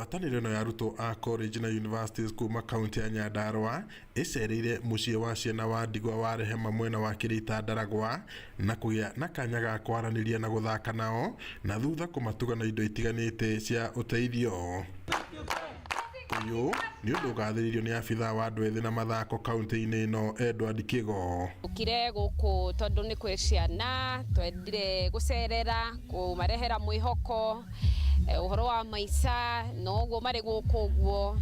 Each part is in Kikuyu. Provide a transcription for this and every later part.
Ngwatanĩro ĩno ya arutwo a college na universities kuma kaunti ya Nyandarua ĩcereire mũciĩ wa ciana wa ndigwa wa Rehema mwena wa Kĩrĩita Ndaragwa na kũgĩa na kanya ga kwaranĩria na gũthaka nao na thutha kũmatuga na indo itiganĩte cia ũteithio. Ũyũ nĩ ũndũ ũgathĩrĩirio nĩ abithaa wa andũ ethĩ na mathako kaunti-inĩ ĩno Edward Kĩgo. Ũkire gũkũ tondũ nĩ kwĩ ciana twendire gũcerera kũmarehera mwĩhoko, ũhoro wa maica na ũguo marĩ gũkũ ũguo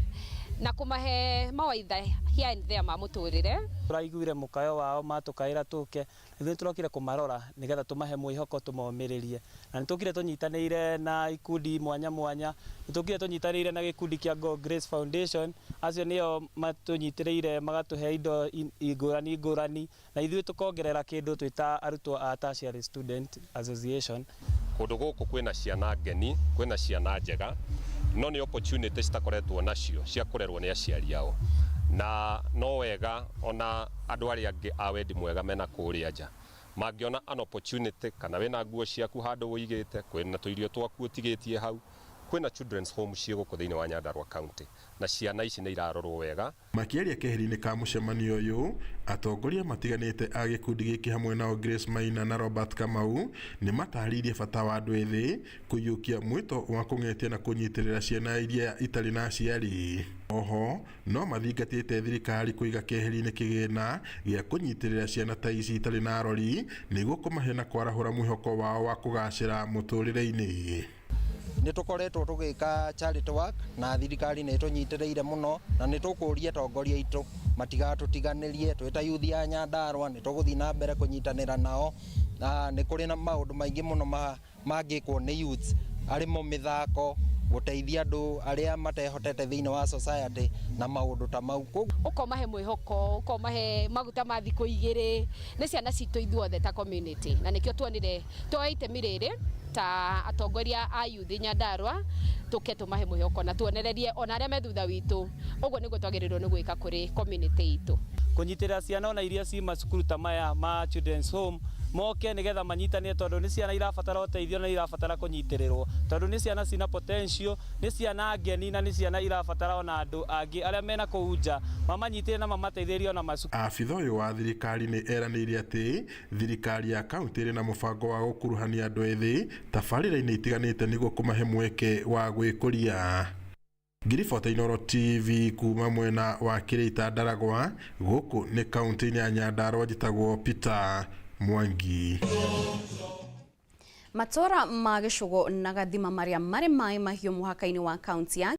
na kũmahe mawaitha here and there ma mũtũrĩre. Tũraiguire mũkayo wao matũkaĩra tũke, ithuĩ nĩtũrokire kũmarora nĩgetha tũmahe mwĩhoko tũmomĩrĩrie. Na nĩtũkire tũnyitanĩire na ikundi mwanya mwanya, nĩtũkire tũnyitanĩire na gĩkundi kĩa Go Grace Foundation, acio nĩo matũnyitĩrĩire magatũhe indo ngũrani ngũrani, na ithuĩ tũkongerera kĩndũ twĩ ta arutwo a Tertiary Student Association. Kũndũ gũkũ kwĩna ciana ngeni, kwĩna ciana njega, no nĩ opportunity citakoretwo nacio cia kũrerwo nĩ aciari ao. Na no wega ona andũ arĩa angĩ a wendi mwega mena kũrĩa nja mangĩona an opportunity, kana wĩna nguo ciaku handũ ũigĩte, kwĩna tũirio twaku ũtigĩtie hau, kwĩna children's home ciĩ gũkũ thĩinĩ wa Nyandarua County, na ciana ici nĩ irarorwo wega. Makĩaria keheri-inĩ ka mũcemanio ũyũ, atongoria matiganĩte a gĩkundi gĩkĩ hamwe nao Grace Maina na Robert Kamau nĩ matarĩirie bata wa andũ ethĩ kũiyũkia mwĩto wa kũng'etia na kũnyitĩrĩra ciana iria itarĩ na aciari. Oho no mathingatĩte thirikari kũiga keheri-inĩ kĩgĩna gĩa kũnyitĩrĩra ciana ta ici itarĩ na arori nĩguo kũmahe na kwarahũra mwĩhoko wao wa kũgacĩra mũtũrĩre-inĩ. Nĩ tũkoretwo tũgĩka charity work na thirikari nĩ ĩtũnyitĩrĩire mũno, na nĩ tũkũria atongoria aitũ matigatũtiganĩrie. Twĩ ta youth ya Nyandarua nĩ tũgũthiĩ na mbere kũnyitanĩra nao, na nĩ kũrĩ na maũndũ maingĩ mũno mangĩkwo nĩ youths, arĩmo mĩthako, gũteithia andũ arĩa matehotete thĩinĩ wa society na maũndũ ta mau. Ũkomahe mwĩhoko, ũkomahe maguta ma thikũ igĩrĩ, nĩ ciana citũ ithuothe ta community, na nĩkĩo tuonire tuoe itemi rĩrĩ ta atongoria a youth Nyandarua, tũke tũmahe mwĩhoko na tuonererie ona arĩa me thutha witũ ũguo nĩguo twagĩrĩirwo nĩ gwĩka kũrĩ community itũ. Kũnyitĩrĩra ciana ona iria ci macukuru ta maya ma children's home moke nĩgetha manyitanĩre, tondũ nĩ ciana irabatara ũteithio na irabatara kũnyitĩrĩrwo, tondũ nĩ ciana cina potential, nĩ ciana ngeni na nĩ ciana irabatara ona andũ angĩ arĩa mena kũu nja mamanyitĩrĩre na mamateithĩrĩrie ona macukuru. Abitha ũyũ wa thirikari nĩ eranĩire atĩ thirikari ya kaunti ĩrĩ na mũbango wa gũkuruhania andũ ethĩ tabarĩra-inĩ itiganĩte nĩguo kũmahe mweke wa gwĩkũria. Ngiribota Inooro TV kuma mwena wa Kĩrĩita Ndaragwa, gũkũ nĩ kaunti-inĩ ya Nyandarua, njĩtagwo Peter Mwangi. Matũra ma Gĩcũgo na Gathima marĩa marĩ maĩ mahiũ mũhaka-inĩ wa kaunti ya